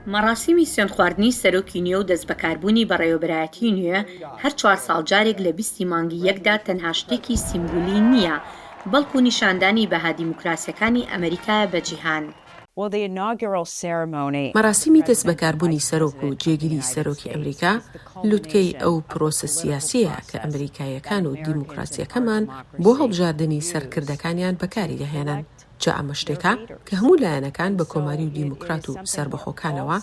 مەڕاسیمی سوێندخواردنی سەرۆکی نوێ و دەستبەکاربوونی بەڕێوەبەرایەتی نوێ هەر چوار ساڵ جارێک لە بیستی مانگی یەکدا تەنها شتێکی سیمبولی نییە، بەڵکو نیشاندانی بەها دیموکراسییەکانی ئەمریکایە بە جیهان. مەراسیمی دەستبەکاربوونی سەرۆک و جێگری سەرۆکی ئەمریکا لوتکەی ئەو پرۆسە سیاسییەیە کە ئەمریکاییەکان و دیموکراسییەکەمان بۆ هەڵبژاردنی سەرکردەکانیان بەکاری دەهێنن. جا ئەمە شتێکە کە هەموو لایەنەکان بە کۆماری و دیموکرات و سەربەخۆکانەوە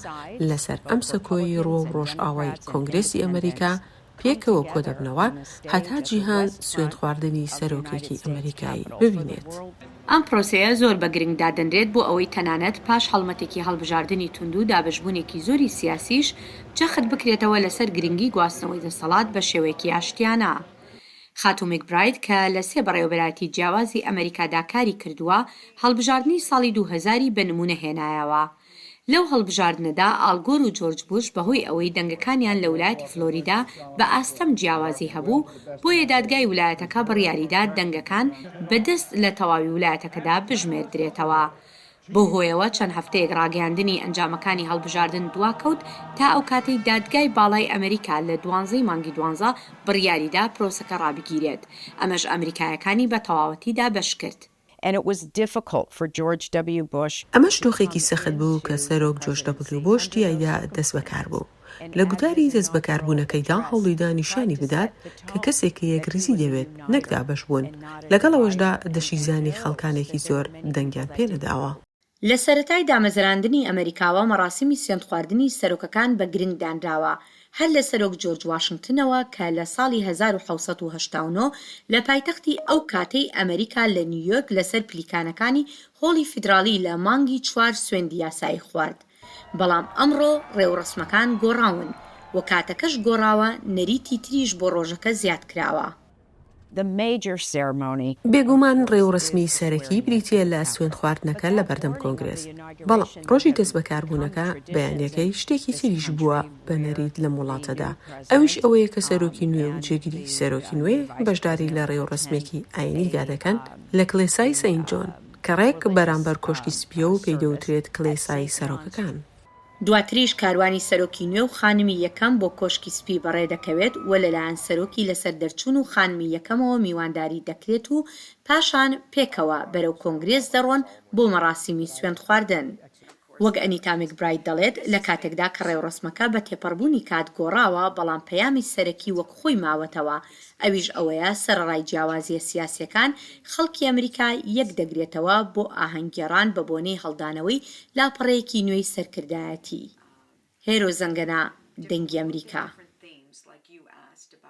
لەسەر ئەم سەکۆی ڕووەو ڕۆژئاوای کۆنگرێسی ئەمریکا پێکەوە کۆدەبنەوە هەتا جیهان سوێندخواردنی سەرۆکێکی ئەمریکایی ببینێت. ئەم پرۆسەیە زۆر بە گرنگ دادەنرێت بۆ ئەوەی تەنانەت پاش هەڵمەتێکی هەڵبژاردنی توند و دابەشبوونێکی زۆری سیاسیش جەخت بکرێتەوە لەسەر گرنگی گواستنەوەی دەسەڵات بە شێوەیەکی ئاشتیانە. خاتوو مکبراید کە لە سێ بەڕێوەبەرایەتی جیاوازی ئەمەریکادا کاری کردووە، هەڵبژاردنی ساڵی 2000 ی بە نموونە هێنایەوە. لەو هەڵبژاردنەدا ئاڵ گۆر و جۆرج بوش بەهۆی ئەوەی دەنگەکانیان لە ولایەتی فلۆریدا بە ئاستەم جیاوازی هەبوو، بۆیە دادگای ولایەتەکە بڕیاریدا دەنگەکان بە دەست لە تەواوی ولایەتەکەدا بژمێردرێتەوە. بەو هۆیەوە چەند هەفتەیەک ڕاگەیاندنی ئەنجامەکانی هەڵبژاردن دواکەوت تا ئەو کاتەی دادگای باڵای ئەمریکا لە دوانزەی مانگی دوانزە بڕیاریدا پرۆسەکە ڕابگیرێت، ئەمەش ئەمریکایەکانی بە تەواوەتی دابەشکرد. ئەمەش دۆخێکی سەخت بوو کە سەرۆک جۆرج دەبلیو بۆش تیایدا دەستبەکار بوو. لە گوتاری دەستبەکاربوونەکەیدا هەوڵیدا نیشانی بدات کە کەسێکە یەکڕیزی دەوێت نەک دابەشبوون، لەگەڵ ئەوەشدا دەشیزانی خەڵکانێکی زۆر دەنگیان پێنەداوە. لە سەرەتای دامەزراندنی ئەمەریکاوە مەڕاسیمی سوێندخواردنی سەرۆکەکان بە گرنگ دانراوە، هەر لە سەرۆک جۆرج واشنگتنەوە کە لە ساڵی 1789 لە پایتەختی ئەو کاتەی ئەمەریکا لە نیویۆرک لەسەر پلیکانەکانی هۆڵی فیدراڵی لە مانگی چوار سوێندی یاسایی خوارد. بەڵام ئەمڕۆ ڕێوڕەسمەکان گۆڕاون و کاتەکەش گۆڕاوە، نەریتی تریش بۆ ڕۆژەکە زیاد کراوە. بێگومان ڕێوڕەسمی سەرەکی بریتییە لە سوێندخواردنەکە لە بەردەم کۆنگرێس، بەڵام ڕۆژی دەستبەکاربوونەکە بەیانییەکەی شتێکی تریش بووە بە نەریت لەم وڵاتەدا، ئەویش ئەوەیە کە سەرۆکی نوێ و جێگری سەرۆکی نوێ بەشداری لە ڕێوڕەسمێکی ئایینیدا دەکەن لە کڵێسای سەینت جۆن. کە ڕێک بەرامبەر کۆشکی سپییە و پێی دەوترێت کڵێسای سەرۆکەکان. دواتریش کاروانی سەرۆکی نوێ و خانمی یەکەم بۆ کۆشکی سپی بەڕێدەکەوێت و لەلایەن سەرۆکی لەسەر دەرچوون و خانمی یەکەمەوە میوانداری دەکرێت و پاشان پێکەوە بەرەو کۆنگرێس دەڕۆن بۆ مەڕاسیمی سوێندخواردن. وەک ئەنیتا مکبراید دەڵێت، لە کاتێکدا کە ڕێوڕەسمەکە بە تێپەڕبوونی کات گۆڕاوە، بەڵام پەیامی سەرەکی وەک خۆی ماوەتەوە، ئەویش ئەوەیە سەرەڕای جیاوازییە سیاسییەکان، خەڵکی ئەمریکا یەک دەگرێتەوە بۆ ئاهەنگگێڕان بە بۆنەی هەڵدانەوەی لاپەڕەیەکی نوێی سەرکردایەتی. هێرۆ زەنگەنە، دەنگی ئەمریکا.